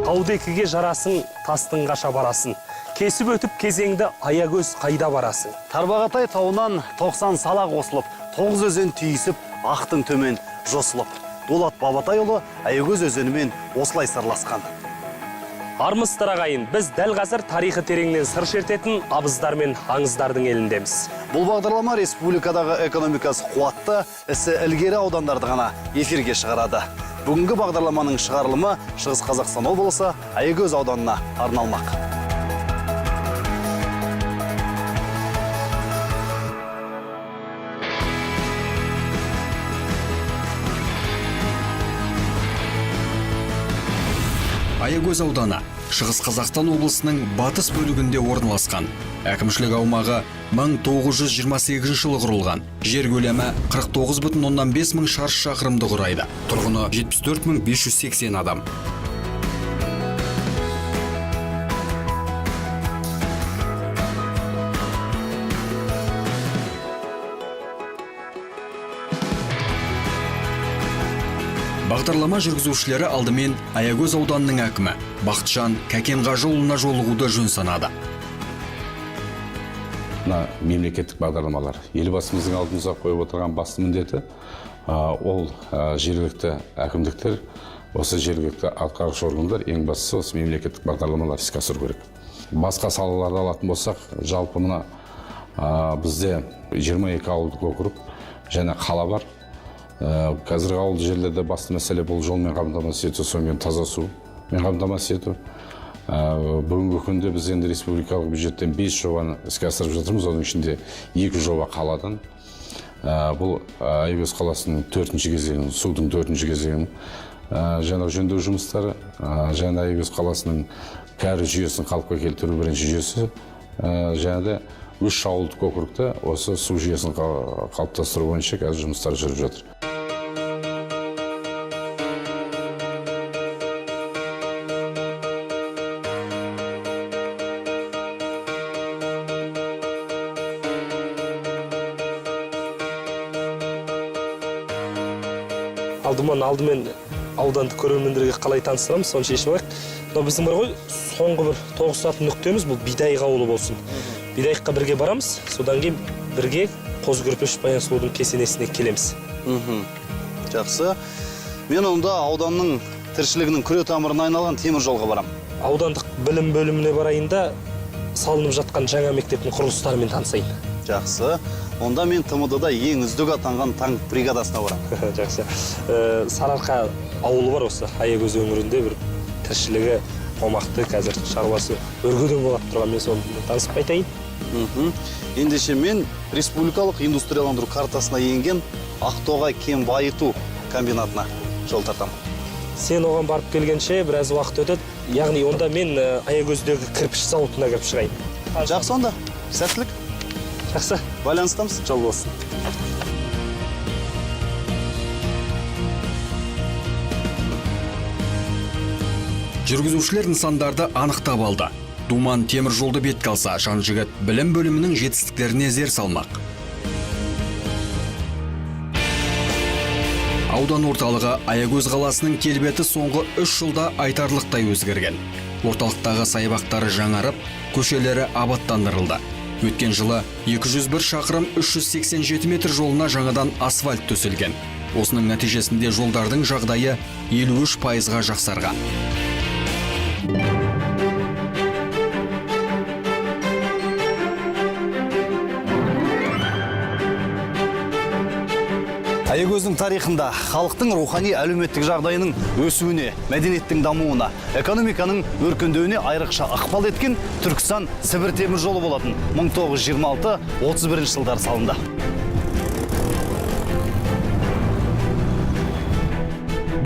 Таудекіге жарасың, тастың қаша барасың. Кесіп өтіп кезеңді, Аягөз, қайда барасың? Тарбағатай тауынан 90 сала қосылып, тоғыз өзен түйісіп, ақтың төмен жосылып. Дулат Бабатайұлы Аягөз өзенімен осылай сырласқан. Армысыздар, ағайын! Біз дәл қазір тарихы тереңнен сыр шертетін абыздар мен аңыздардың еліндеміз. Бұл бағдарлама республикадағы экономикасы қуатты, ісі ілгері аудандарды ғана эфирге шығарады. Бүгінгі бағдарламаның шығарылымы Шығыс Қазақстан облысы Аягөз ауданына арналмақ. Аягөз ауданы Шығыс Қазақстан облысының батыс бөлігінде орналасқан. Әкімшілік аумағы 1928 жылы құрылған. Жер көлемі 49,5 мың шаршы шақырымды құрайды. Тұрғыны 74 580 адам. Бағдарлама жүргізушілері алдымен Аягөз ауданының әкімі Бақытжан Кәкенқажыұлына жолығуды жөн санады. Мына мемлекеттік бағдарламалар, Елбасымыздың алдымызға қойып отырған басты міндеті, ол жергілікті әкімдіктер, осы жергілікті атқарушы органдар, ең бастысы осы мемлекеттік бағдарламалар іске асыру керек. Басқа салаларды алатын болсақ, жалпы мына бізде 22 ауылдық округ және қала бар. Қазіргі ауылды жерлерде басты мәселе бұл жолмен қамтамасыз ету, содан кейін таза сумен қамтамасыз ету. Бүгінгі күнде біз енді республикалық бюджеттен 5 жобаны іске асырып жатырмыз, оның ішінде екі жоба қаладан. Бұл Аягөз қаласының төртінші кезеңін, судың төртінші кезеңін жаңағы жөндеу жұмыстары, және Аягөз қаласының кәріз жүйесін қалыпқа келтіру бірінші жүйесі, және де үш ауылдық округта осы су жүйесін қалыптастыру бойынша қазір жұмыстар жүріп жатыр. Алдымен алдымен ауданды көрермендерге қалай таныстырамыз, соны шешіп алайық. Мынау біздің бар ғой, соңғы бір тоғысатын нүктеміз бұл Бидайық ауылы болсын. Бидайыққа бірге барамыз, содан кейін бірге Қозы Көрпеш Баян сұлудың кесенесіне келеміз. Жақсы. Мен онда ауданның тіршілігінің күре тамырына айналған темір жолға барам. Аудандық білім бөліміне барайын да, салынып жатқан жаңа мектептің құрылыстарымен танысайын. Жақсы. Онда мен ТМД-да ең үздік атанған танк бригадасына барам. Жақсы. Сарыарқа ауылы бар, осы Аягөз өңірінде бір тіршілігі қомақты, қазір шаруасы өргеден болады тұрған, мен сонымен танысып қайтайын. Ендеше мен республикалық индустрияландыру картасына енген Ақтоғай кен байыту комбинатына жол тартамын. Сен оған барып келгенше біраз уақыт өтеді, яғни онда мен Аягөздегі кірпіш зауытына кіріп шығайын. Жақсы онда. Сәттілік. Жақсы. Байланыстамыз. Жол болсын. Жүргізушілер нысандарды анықтап алды. Думан темір жолды бетке алса, Жан жігіт білім бөлімінің жетістіктеріне зер салмақ. Аудан орталығы Аягөз қаласының келбеті соңғы 3 жылда айтарлықтай өзгерген. Орталықтағы саябақтары жаңарып, көшелері абаттандырылды. Өткен жылы 201 шақырым 387 метр жолына жаңадан асфальт төселген. Осының нәтижесінде жолдардың жағдайы 53%-ға жақсарған. Аягөздің тарихында халықтың рухани әлеуметтік жағдайының өсуіне, мәдениеттің дамуына, экономиканың өркендеуіне айрықша ықпал еткен Түркістан Сібір темір жолы болатын. 1926-31 жылдары салынды.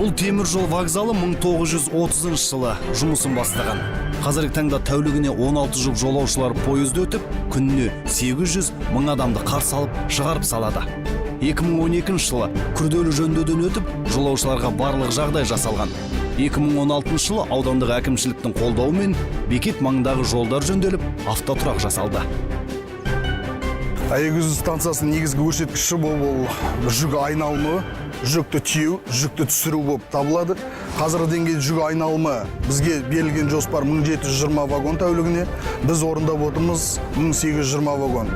Бұл темір жол вокзалы 1930 жылы жұмысын бастаған. Қазіргі таңда тәулігіне 16 жұп жолаушылар пойызды өтіп, күніне 800 мың адамды қарсы алып, шығарып салады. 2012 жылы күрделі жөндеуден өтіп, жолаушыларға барлық жағдай жасалған. 2016 жылы аудандық әкімшіліктің қолдауымен бекет маңындағы жолдар жөнделіп, автотұрақ жасалды. Аягөз станциясының негізгі көрсеткіші бұл жүк айналымы. Жүкті тиеу, жүкті түсіру болып табылады. Қазіргі деңгейде жүк айналымы, бізге берілген жоспар 1720 вагон тәулігіне, біз орындап отырмыз 1820 вагон.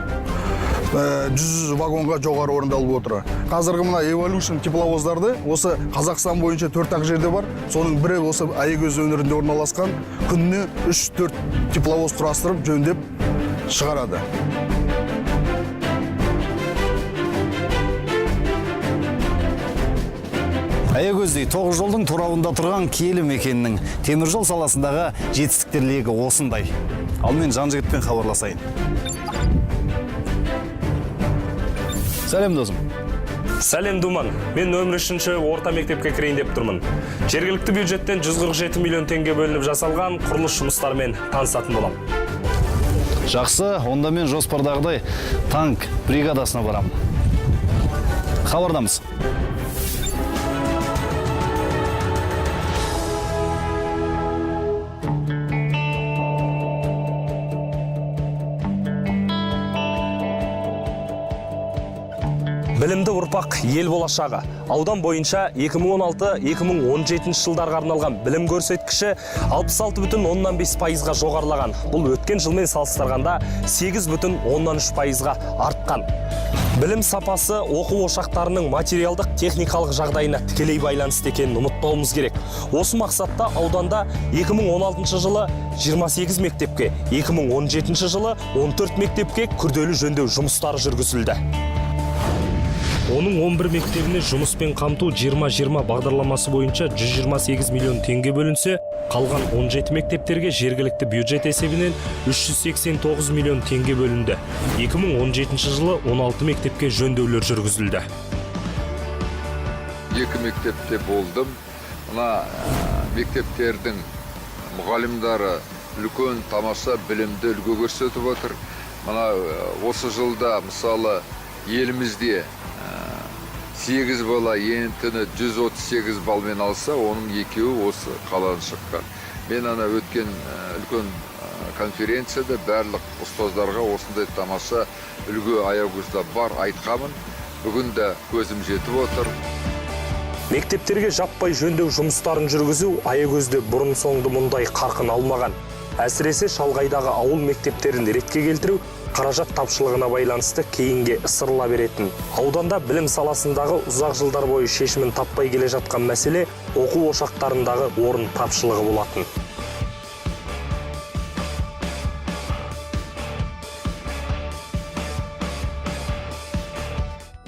100 вагонға жоғары орындалып отыр. Қазіргі мына Evolution тепловоздарды осы Қазақстан бойынша төрт ақ жерде бар. Соның бірі осы Аягөз өңірінде орналасқан. Күніне 3-4 тепловоз құрастырып, жөндеп шығарады. Аягөздей тоғыз жолдың торабында тұрған киелі мекеннің теміржол саласындағы жетістіктер легі осындай. Ал мен жан жігітпен хабарласайын. Сәлем, досым. Сәлем, Думан. Мен нөмір үшінші орта мектепке кірейін деп тұрмын. Жергілікті бюджеттен 147 миллион теңге бөлініп жасалған құрылыс жұмыстарымен танысатын боламын. Жақсы, онда мен жоспардағыдай танк бригадасына барамын. Хабардамыз. Білімді ұрпақ – ел болашағы. Аудан бойынша 2016-2017 жылдарға арналған білім көрсеткіші 66,5 пайызға жоғарылаған. Бұл өткен жылмен салыстырғанда 8,3 пайызға артқан. Білім сапасы оқу ошақтарының материалдық техникалық жағдайына тікелей байланысты екенін ұмытпауымыз керек. Осы мақсатта ауданда 2016 жылы 28 мектепке, 2017 жылы 14 мектепке күрделі жөндеу жұмыстары жүргізілді. Оның 11 мектебіне жұмыспен қамту 20-20 бағдарламасы бойынша 128 миллион теңге бөлінсе, қалған 17 мектептерге жергілікті бюджет есебінен 389 миллион теңге бөлінді. 2017 жылы 16 мектепке жөндеулер жүргізілді. Екі мектепте болдым. Мына мектептердің мұғалімдары үлкен тамаша білімді үлгі көрсетіп отыр. Мына осы жылда, мысалы, елімізде сегіз бала ЕНТ-ні 138 балмен алса, оның екеуі осы қаладан шыққан. Мен ана өткен үлкен конференцияда барлық ұстаздарға осындай тамаша үлгі Аягөзде бар айтқанмын. Бүгін де көзім жетіп отыр. Мектептерге жаппай жөндеу жұмыстарын жүргізу Аягөзде бұрын соңды мұндай қарқын алмаған. Әсіресе шалғайдағы ауыл мектептерін ретке келтіру қаражат тапшылығына байланысты кейінге ысырыла беретін. Ауданда білім саласындағы ұзақ жылдар бойы шешімін таппай келе жатқан мәселе оқу ошақтарындағы орын тапшылығы болатын.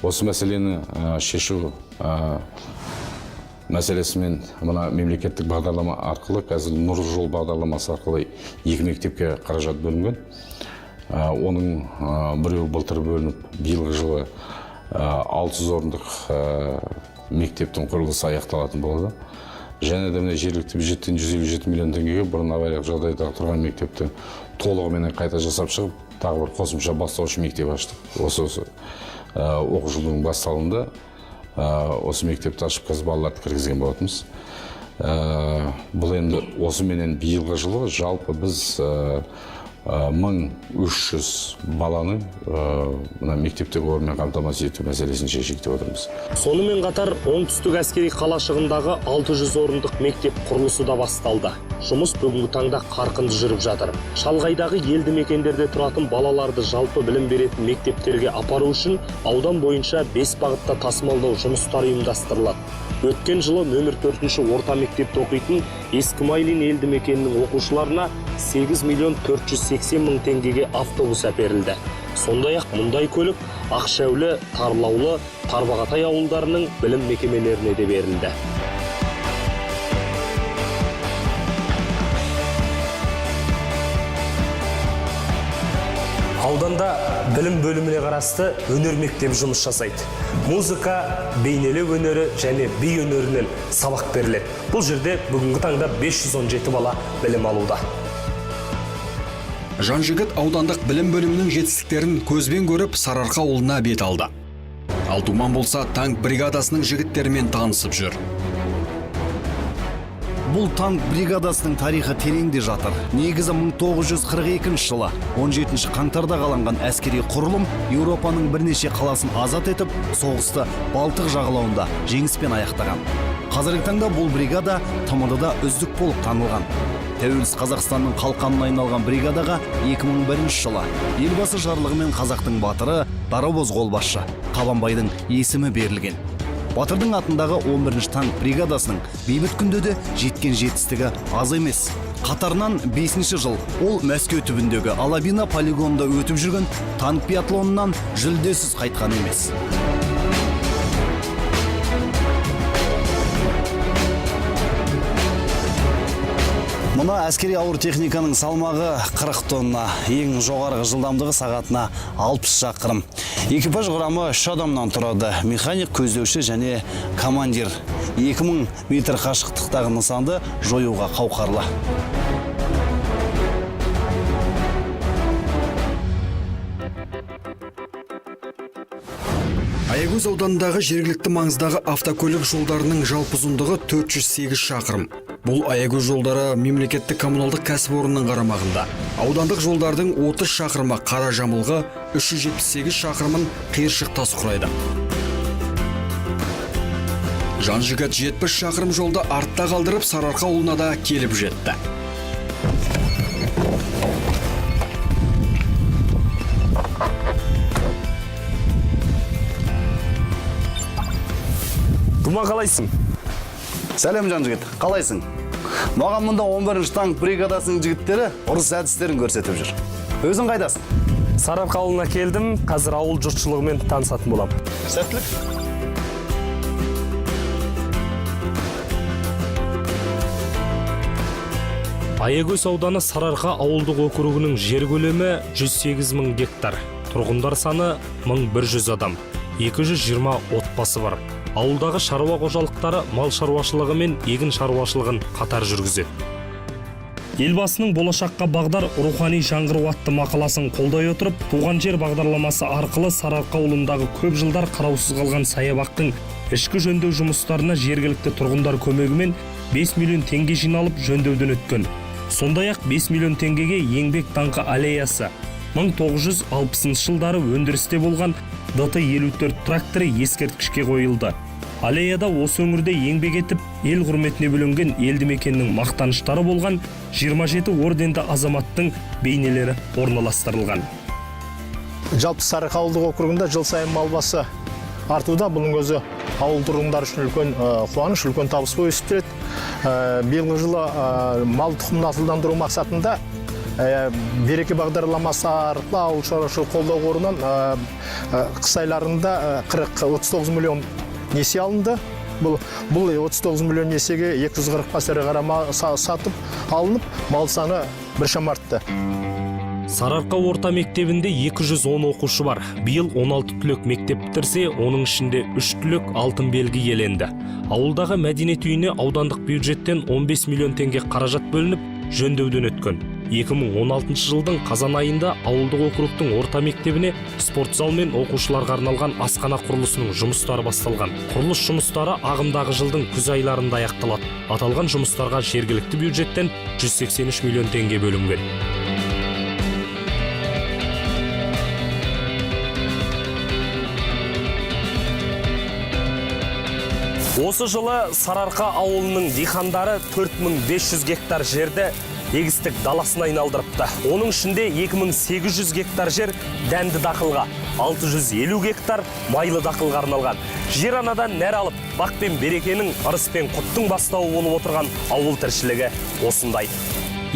Осы мәселені шешу мәселесімен мына мемлекеттік бағдарлама арқылы, қазір «Нұрлы жол» бағдарламасы арқылы екі мектепке қаражат бөлінген. Оның біреуі былтыр бөлініп, биылғы жылы 600 орындық мектептің құрылысы аяқталатын болады. Және де міне жергілікті бюджеттен 157 миллион теңгеге бұрын авариялық жағдайда тұрған мектепті толығыменен қайта жасап шығып, тағы бір қосымша бастауыш мектеп аштық. Осы оқу жылының басталуында осы мектепті ашып, қазір балаларды кіргізген болатынбыз. Бұл енді осыменен биылғы жылы жалпы біз 1300 баланы мына мектептегі орынмен қамтамасыз ету мәселесін шешейік деп отырмыз. Сонымен қатар оңтүстік әскери қалашығындағы 600 орындық мектеп құрылысы да басталды. Жұмыс бүгінгі таңда қарқынды жүріп жатыр. Шалғайдағы елді мекендерде тұратын балаларды жалпы білім беретін мектептерге апару үшін аудан бойынша бес бағытта тасымалдау жұмыстары ұйымдастырылады. Өткен жылы нөмір төртінші орта мектепте оқитын Ескі Майлин елді мекенінің оқушыларына 8 миллион 480 мың теңгеге автобус әперілді. Сондай ақ мұндай көлік Ақшәулі, Тарлаулы, Тарбағатай ауылдарының білім мекемелеріне де берілді. Ауданда білім бөліміне қарасты өнер мектебі жұмыс жасайды. Музыка, бейнелеу өнері және би өнерінен сабақ беріледі. Бұл жерде бүгінгі таңда 517 бала білім алуда. Жанжігіт аудандық білім бөлімінің жетістіктерін көзбен көріп, Сарыарқа ауылына бет алды. Ал Думан болса, танк бригадасының жігіттерімен танысып жүр. Бұл танк бригадасының тарихы тереңде жатыр. Негізі 1942 жылы 17 қаңтарда қаланған әскери құрылым Еуропаның бірнеше қаласын азат етіп, соғысты Балтық жағалауында жеңіспен аяқтаған. Қазіргі таңда бұл бригада ТМД-да үздік болып танылған. Тәуелсіз Қазақстанның қалқанына айналған бригадаға 2001 жылы Елбасы жарлығымен қазақтың батыры, дарабоз қолбасшы Қабанбайдың есімі берілген. Батырдың атындағы 11 танк бригадасының бейбіт күнде де жеткен жетістігі аз емес. Қатарынан 5 жыл ол Мәскеу түбіндегі Алабино полигонында өтіп жүрген танк биатлонынан жүлдесіз қайтқан емес. Мына әскери ауыр техниканың салмағы 40 тонна, ең жоғарғы жылдамдығы сағатына 60 шақырым. Экипаж құрамы 3 адамнан тұрады: механик, көздеуші және командир. 2000 метр қашықтықтағы нысанды жоюға қауқарлы. Аягөз ауданындағы жергілікті маңыздағы автокөлік жолдарының жалпы ұзындығы 408 шақырым. Бұл Аягөз жолдары мемлекеттік коммуналдық кәсіпорынның қарамағында. Аудандық жолдардың 30 шақырымы қара жамылғы, 378 шақырымын қиыршық тас құрайды. Жанжігіт 70 шақырым жолды артта қалдырып, Сарыарқа ауылына да келіп жетті. Думан, қалайсың? Сәлем, Жанжігіт, қалайсың? Маған мұнда 11 танк бригадасының жігіттері ұрыс әдістерін көрсетіп жүр. Өзің қайдасың? Сарыарқа ауылына келдім, қазір ауыл жұртшылығымен танысатын боламын. Сәттілік. Аягөз ауданы Сарыарқа ауылдық округінің жер көлемі 108 мың гектар. Тұрғындар саны 1100 адам. 220 отбасы бар. Ауылдағы шаруа қожалықтары мал шаруашылығы мен егін шаруашылығын қатар жүргізеді. Елбасының болашаққа бағдар рухани жаңғыру атты мақаласын қолдай отырып, туған жер бағдарламасы арқылы Сарыарқа ауылындағы көп жылдар қараусыз қалған саябақтың ішкі жөндеу жұмыстарына жергілікті тұрғындар көмегімен 5 миллион теңге жиналып, жөндеуден өткен. Сондай-ақ 5 миллион теңгеге Еңбек даңқы аллеясы, 1960 жылдары өндірісте болған ДТ-54 тракторы ескерткішке қойылды. Аллеяда осы өңірде еңбек етіп, ел құрметіне бөленген, елді мекеннің мақтаныштары болған 27 орденді азаматтың бейнелері орналастырылған. Жалпы Сарыарқа ауылдық округында жыл сайын мал басы артуда. Бұның өзі ауыл тұрғындары үшін үлкен қуаныш, үлкен табыс болып есептеледі. Биылғы жылы мал тұқымын асылдандыру мақсатында Береке бағдарламасы арқылы ауыл шаруашылық қолдау қорынан қыс айларында 39 миллион несие алынды. Бұл 39 миллион несиеге 240 бас ірі қара мал сатып алынып, мал саны біршама артты. Сарыарқа орта мектебінде 210 оқушы бар. Биыл 16 түлек мектеп бітірсе, оның ішінде 3 түлек алтын белгі иеленді. Ауылдағы мәдениет үйіне аудандық бюджеттен 15 миллион теңге қаражат бөлініп, жөндеуден өткен. 2016 жылдың қазан айында ауылдық округтың орта мектебіне спортзал мен оқушыларға арналған асхана құрылысының жұмыстары басталған. Құрылыс жұмыстары ағымдағы жылдың күз айларында аяқталады. Аталған жұмыстарға жергілікті бюджеттен 183 миллион теңге бөлінген. Осы жылы Сарыарқа ауылының диқандары 4500 гектар жерді егістік даласына айналдырыпты. Оның ішінде 2800 гектар жер дәнді дақылға, 650 гектар майлы дақылға арналған. Жер анадан нәр алып, бақ пен берекенің, ырыс пен құттың бастауы болып отырған ауыл тіршілігі осындай.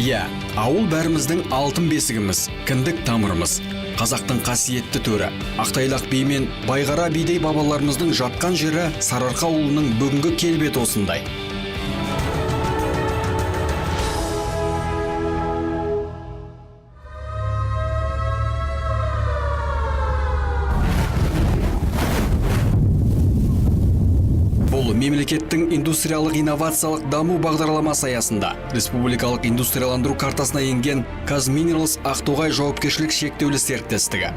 Иә, ауыл бәріміздің алтын бесігіміз, кіндік тамырымыз. Қазақтың қасиетті төрі, Ақтайлақ би мен Байғара бидей бабаларымыздың жатқан жері Сарыарқа ауылының бүгінгі келбеті осындай. Бұл мемлекеттің индустриялық инновациялық даму бағдарламасы аясында республикалық индустрияландыру картасына енген Казминералс Ақтоғай жауапкершілік шектеулі серіктестігі.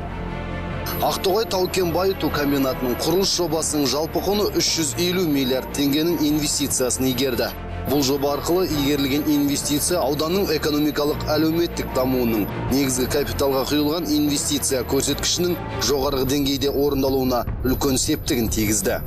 Ақтоғай тау-кен байыту комбинатының құрылыс жобасының жалпы құны 350 миллиард теңгенің инвестициясын игерді. Бұл жоба арқылы игерілген инвестиция ауданның экономикалық, әлеуметтік дамуының, негізгі капиталға құйылған инвестиция көрсеткішінің жоғарғы деңгейде орындалуына үлкен септігін тигізді.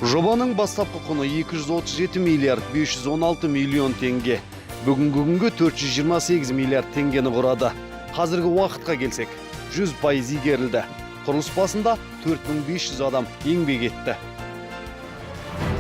Жобаның бастапқы құны 237 миллиард 516 миллион теңге. Бүгінгі күнге 428 миллиард теңгені құрады. Қазіргі уақытқа келсек, 100% игерілді. Құрылыс басында 4500 адам еңбек етті.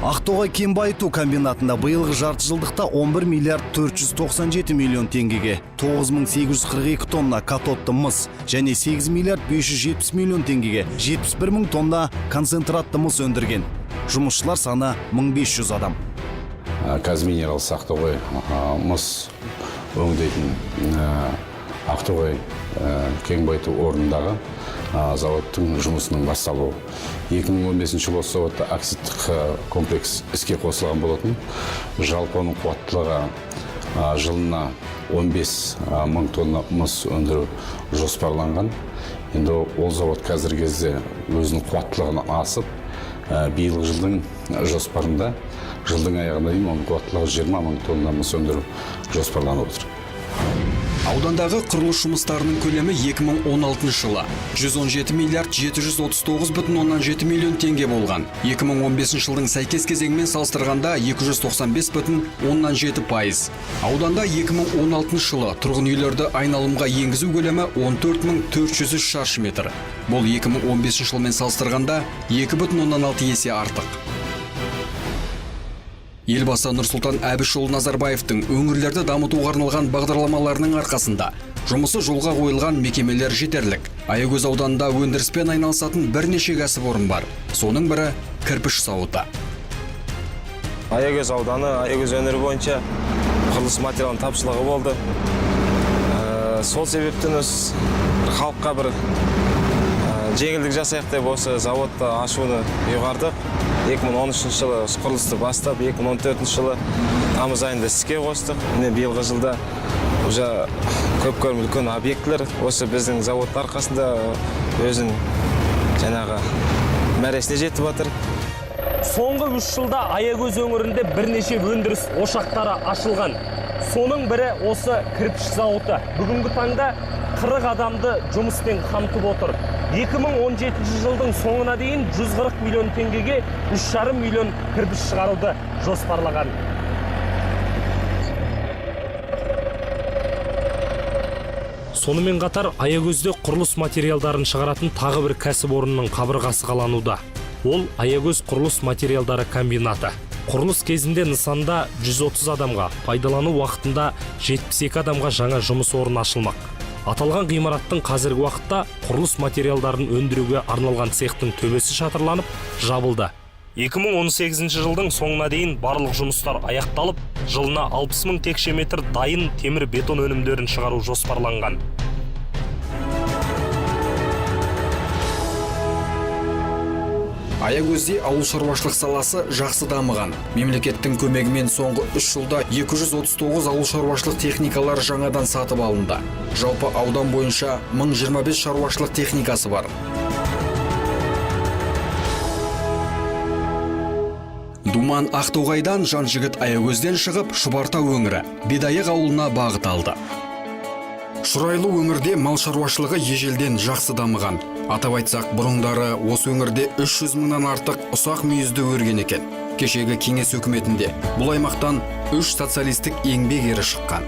Ақтоғай кен байыту комбинатында биылғы жарты жылдықта 11 миллиард 497 миллион теңгеге 9842 тонна катодты мыс және 8 миллиард 570 миллион теңгеге 71 мың тонна концентратты мыс өндірген. Жұмысшылар саны 1500 адам. Казминералс Ақтоғай мыс өңдейтін Ақтоғай кен байыту орнындағы заводтың жұмысының басталуы. 2015 жылы осы заводта оксидтік комплекс іске қосылған болатын. Жалпы оның қуаттылығы жылына 15 мың тонна мыс өндіру жоспарланған. Енді ол завод қазіргі кезде өзінің қуаттылығынан асып, биылғы жылдың жоспарында жылдың аяғына дейін оның қуаттылығы 20 мың тонна мыс өндіру жоспарланып отыр. Аудандағы құрылыс жұмыстарының көлемі 2016 жылы 117 миллиард 739,7 миллион теңге болған. 2015 жылдың сәйкес кезеңімен салыстырғанда 295,7%. Ауданда 2016 жылы тұрғын үйлерді айналымға енгізу көлемі 14 403 шаршы метр. Бұл 2015 жылмен салыстырғанда 2,6 есе артық. Елбасы Нұрсұлтан Әбішұлы Назарбаевтың өңірлерді дамытуға арналған бағдарламаларының арқасында жұмысы жолға қойылған мекемелер жетерлік. Аягөз ауданында өндіріспен айналысатын бірнеше кәсіпорын бар. Соның бірі – кірпіш зауыты. Аягөз ауданы, Аягөз өңірі бойынша құрылыс материалының тапшылығы болды. Сол себептен осы бір халыққа бір жеңілдік жасайық деп осы заводты ашуны ұйғардық. 2013 жылы осы құрылысты бастап, 2014 жылы тамыз айында іске қостық. Міне, биылғы жылда уже көп көрім үлкен объектілер осы біздің заводтың арқасында өзінің жаңағы мәресіне жетіп жатыр. Соңғы 3 жылда Аягөз өңірінде бірнеше өндіріс ошақтары ашылған. Соның бірі осы кірпіш зауыты. Бүгінгі таңда 40 адамды жұмыспен қамтып отыр. 2017 жылдың соңына дейін 140 миллион теңгеге 3,5 миллион кірпіш шығаруды жоспарлаған. Сонымен қатар Аягөзде құрылыс материалдарын шығаратын тағы бір кәсіпорынның қабырғасы қалануда. Ол – Аягөз құрылыс материалдары комбинаты. Құрылыс кезінде нысанда 130 адамға, пайдалану уақытында 72 адамға жаңа жұмыс орны ашылмақ. Аталған ғимараттың қазіргі уақытта құрылыс материалдарын өндіруге арналған цехтың төбесі шатырланып жабылды. 2018 жылдың соңына дейін барлық жұмыстар аяқталып, жылына 60 мың текше метр дайын темір бетон өнімдерін шығару жоспарланған. Аягөзде ауыл шаруашылық саласы жақсы дамыған. Мемлекеттің көмегімен соңғы 3 жылда 239 ауыл шаруашылық техникалары жаңадан сатып алынды. Жалпы аудан бойынша 1025 шаруашылық техникасы бар. Думан Ақтоғайдан, Жан Жігіт Аягөзден шығып, Шұбартау өңірі, Бидайық ауылына бағыт алды. Шұрайлы өңірде мал шаруашылығы ежелден жақсы дамыған. Атап айтсақ, бұрындары осы өңірде 300 мыңнан артық ұсақ мүйізді өрген екен. Кешегі кеңес үкіметінде бұл аймақтан үш Социалистік Еңбек Ері шыққан.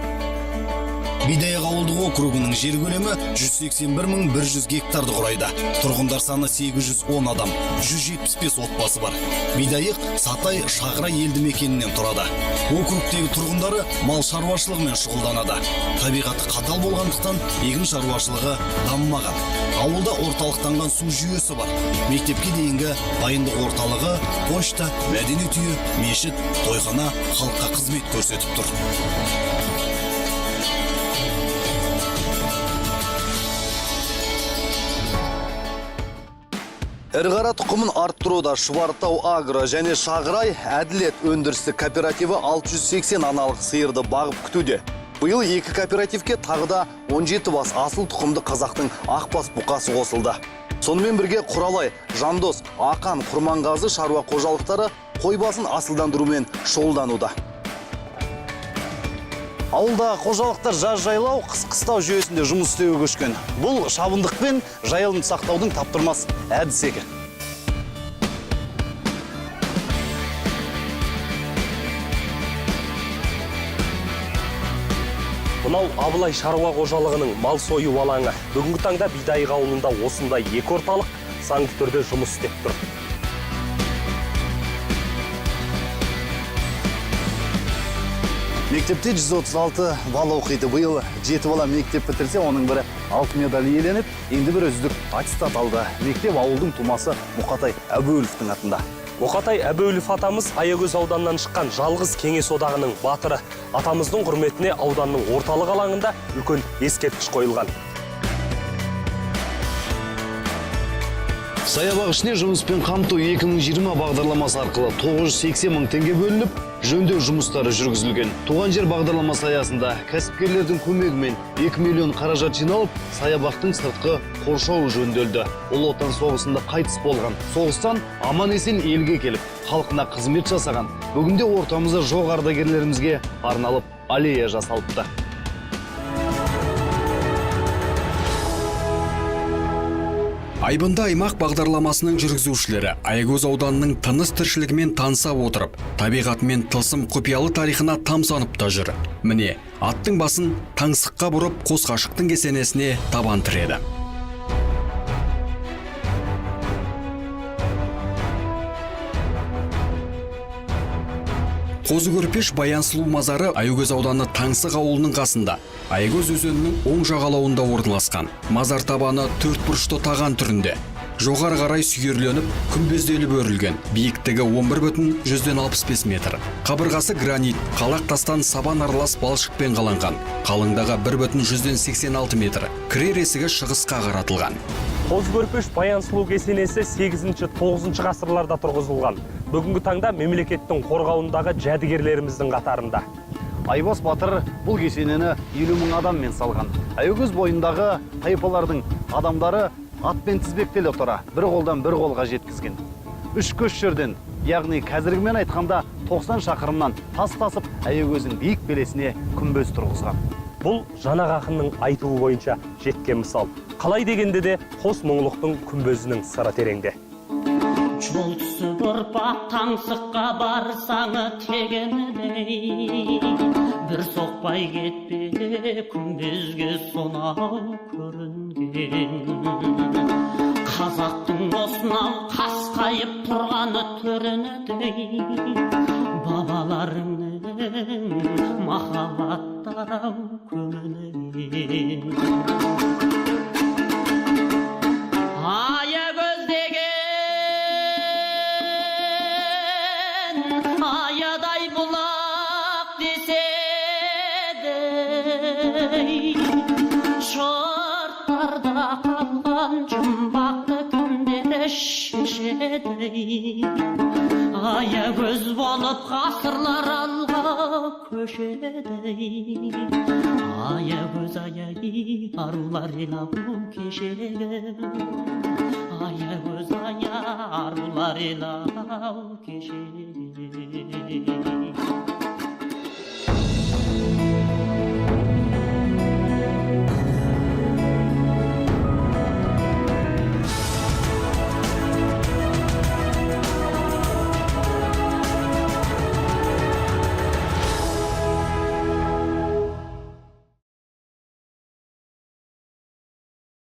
Бидайық ауылдық округінің жер көлемі 181 мың 100 гектарды құрайды. Тұрғындар саны 810 адам, 175 отбасы бар. Бидайық, Сатай, Шағырай елді мекенінен тұрады. Округтегі тұрғындары мал шаруашылығымен шұғылданады. Табиғаты қатал болғандықтан егін шаруашылығы дамымаған. Ауылда орталықтанған су жүйесі бар. Мектепке дейінгі дайындық орталығы, пошта, мәдениет үйі, мешіт, тойхана халыққа қызмет көрсетіп тұр. Ірі қара тұқымын арттыруда Шұбартау Агро және Шағырай Әділет өндірістік кооперативі 680 аналық сиырды бағып күтуде. Биыл екі кооперативке тағы да 17 бас асыл тұқымды қазақтың ақбас бұқасы қосылды. Сонымен бірге Құралай, Жандос, Ақан, Құрманғазы шаруа қожалықтары қой басын асылдандырумен шұғылдануда. Ауылдағы қожалықтар жаз жайлау, қыс қыстау жүйесінде жұмыс істеуге көшкен. Бұл шабындық пен жайылымды сақтаудың таптырмас әдісі екен. Мынау Абылай шаруа қожалығының мал сою алаңы. Бүгінгі таңда Бидайық ауылында осындай екі орталық заңды түрде жұмыс істеп тұр. Мектепте 136 бала оқиды. Биыл 7 бала мектеп бітірсе, оның бірі алтын медаль иеленіп, енді бірі үздік аттестат алды. Мектеп ауылдың тумасы Мұқатай Әбуіловтің атында. Мұқатай Әбуілов атамыз Аягөз ауданынан шыққан жалғыз Кеңес одағының батыры. Атамыздың құрметіне ауданның орталық алаңында үлкен ескерткіш қойылған. Саябақ ішіне жұмыспен қамту 2020 бағдарламасы арқылы 980 мың теңге бөлініп, жөндеу жұмыстары жүргізілген. Туған жер бағдарламасы аясында кәсіпкерлердің көмегімен 2 миллион қаражат жиналып, саябақтың сыртқы қоршауы жөнделді. Ұлы Отан соғысында қайтыс болған, соғыстан аман есен елге келіп, халқына қызмет жасаған, бүгінде ортамызда жоқ ардагерлерімізге арналып аллея жасалыпты. Айбынды аймақ бағдарламасының жүргізушілері Аягөз ауданының тыныс тіршілігімен таныса отырып, табиғатымен тылсым құпиялы тарихына тамсанып та жүр. Міне, аттың басын таңсыққа бұрып, қос ғашықтың кесенесіне табан тіреді. Қозы Көрпеш Баян Сұлу мазары Аягөз ауданы Таңсық ауылының қасында, Аягөз өзенінің оң жағалауында орналасқан. Мазар табаны төрт бұрышты таған түрінде. Жоғары қарай сүйірленіп, күмбезделіп өрілген. Биіктігі 11,65 метр. Қабырғасы гранит, қалақ тастан сабан аралас балшықпен қаланған. Қалыңдығы 1,86 метр. Кірер есігі шығысқа қаратылған. Қозы Көрпеш Баян Сұлу кесенесі 8-9 ғасырларда тұрғызылған. Бүгінгі таңда мемлекеттің қорғауындағы жәдігерлеріміздің қатарында. Айбас батыр бұл кесенені 50 мың адаммен салған. Аягөз бойындағы тайпалардың адамдары атпен тізбектеле тұра, бір қолдан бір қолға жеткізген. Үш көш жерден, яғни қазіргімен айтқанда 90 шақырымнан тас тасып, Аягөздің биік белесіне күмбез тұрғызған. Бұл Жанақ ақынның айтуы бойынша жеткен мысал. Қалай дегенде де қос мұңлықтың күмбезінің сыры тереңде. Жол түсіп ұрпақ таңсыққа барсаңы тегенедей, бір соқпай кетпе күмбезге сонау көрінген. Қазақтың осынау қасқайып тұрғаны төрінедей, бабаларының махаббаттары көмілген. Аягөз деген аядай бұлақ деседі, жұрттарда қалған жұмбақты кімдер шешеді? Аягөз болып ғасырлар алға көшеді. Аягөз аяй арулар ел ау кешегі, Аягөз ая арулар ел ау кешегі.